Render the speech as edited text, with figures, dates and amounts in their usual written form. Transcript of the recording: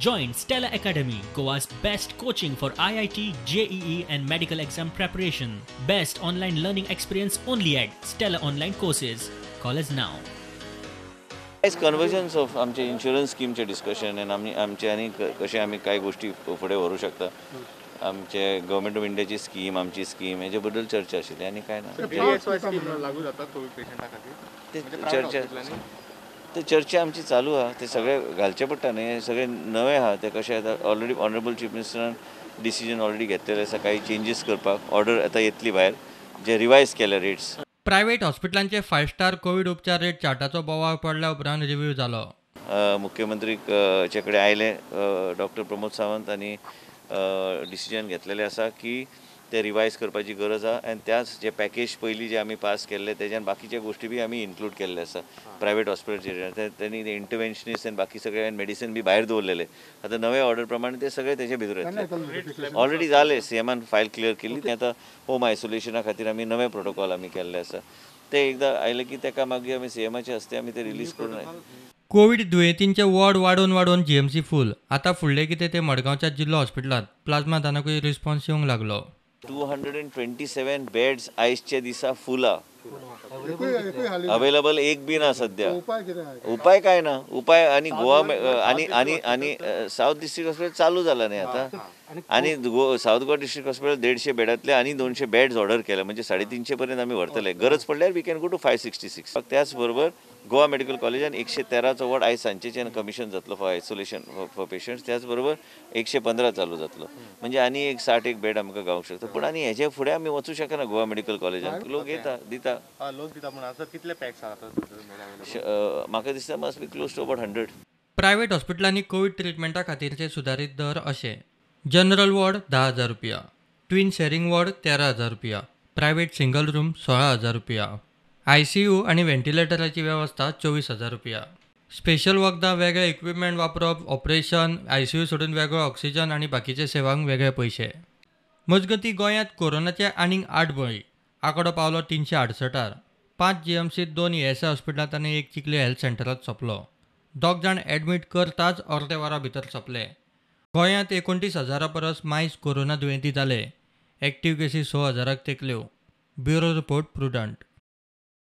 Join Stella Academy, Goa's best coaching for IIT, JEE and medical exam preparation. Best online learning experience only at Stella Online Courses. Call us now. आयज convergence of आमचे insurance स्किमचे discussion आनी आमी आमचे आनी कशें आमी कांय गोश्टी फुडें व्हरूंक शकता, आमचे गव्हर्मेंट ऑफ इंडियाची स्कीम, आमची स्कीम, हेजे बद्दल चर्चा आशिल्ली आनी कांय ना. लागू जाता कोवीड पेशंटा खातीर ते चर्चा, ते चर्चा आमची चालू आहा. ते सगळे घालचे पडटा न्ही, सगळे नवे आहा. ते कशें आतां ऑलरेडी ऑनरेबल चीफ मिनिस्टरान डिसिजन ऑलरेडी घेतलेले आसा काही चेंजीस करपाक. ऑर्डर आतां येतली भायर, जे रिवायज केले रेट्स. प्रायव्हेट हॉस्पिटलांचे 5 स्टार कोवीड उपचार रेट चार्टाचो बोवाळ पडल्या उपरांत रिव्ह्यू जालो. मुख्यमंत्री चे कडेन आयले डॉक्टर प्रमोद सावंत आनी डिसिजन घेतलेले आसा की ते रिवायज करपाची गरज आहा. आनी त्याच जे पॅकेज पयलीं जे आमी पास केल्ले तेज्यान बाकीचे गोश्टी बी आमी इन्क्लूड केल्ले आसा. प्रायवेट हॉस्पिटल तेणी इंटरवेन्शनिस्ट आनी बाकी सगळे मेडिसीन बी भायर दवरलेले. आतां नवे ऑर्डर प्रमाणे ते सगळे तेजे भितर येतले. ऑलरेडी जाले, सीएमान फायल क्लियर केल्ली. ते आतां होम आयसोलेशना खातीर आमी नवे प्रोटोकॉल आमी केल्ले आसा. ते एकदां आयले की तेका मागीर आमी सीएमाचे हस्ते आमी ते रिलीज करून. कोवीड दुयेंतींचे वॉर्ड वाडोवन वाडोवन जीएमसी फूल. आतां फुडलें कितें तें मडगांवच्या जिल्लो हॉस्पिटलांत प्लाझ्मा दानाकूय रिस्पॉन्स येवंक लागलो. 227 बेड्स आयजच्या दिसा फुला, अवेलेबल एक बी ना सध्या. उपाय काय ना उपाय. आनी गोवा आनी आनी आनी सावथ डिस्ट्रिक्ट हॉस्पिटल चालू जाला न्ही आतां. आनी सावथ गोवा डिस्ट्रिक्ट हॉस्पिटल 150 बेडांतले आनी 200 बेड्स ऑर्डर केले, म्हणजे 350 पर्यंत आमी व्हरतले. गरज पडल्यार we can go to 566. त्याच बरोबर गोवा मेडिकल कॉलेजान 113चो वॉर्ड आयज सांजेच्यान कमिशन जातलो फॉर आयसोलेशन फॉर पेशंट्स. त्याच बरोबर 115 चालू जातलो, म्हणजे आनी एक 60 बेड आमकां गावंक शकता. पूण आनी हेजे फुडें आमी वचूं शकना. गोवा मेडिकल कॉलेजान लोक येता दिता, लोक दिता. पूण आतां कितले पॅक्स आसात म्हाका दिसता must be close to about 100. Private हॉस्पिटलांनी कोवीड ट्रिटमेंटा खातीरचे सुदारीत दर अशे: जनरल वॉर्ड 10,000 रुपया, ट्विन शेअरिंग वॉर्ड 13,000 रुपया, प्रायव्हेट सिंगल रूम 16,000 रुपया, आयसीयू आनी व्हेंटिलेटराची वेवस्था 24,000 रुपया. स्पेशल वखदां, वेगळे इक्विपमेंट वापरप, ऑपरेशन, आयसीयू सोडून वेगळो ऑक्सिजन आनी बाकीचे सेवांक वेगळे पयशे. मजगतीं गोंयांत कोरोनाचे आनीक 8 बळी, आंकडो पावलो 368. 5 जीएमसीत, 2 ईएसआय हॉस्पिटलांत आनी 1 चिखली हेल्थ सेंटरांत सोंपलो. 2 जाण एडमीट करताच अर्दे वरा भितर सोंपले. गोंयांत 29,000 परस मायज कोरोना दुयेंती जाले. एक्टिव्ह केसी 6,000 तेंकल्यो. Bureau report, Prudent.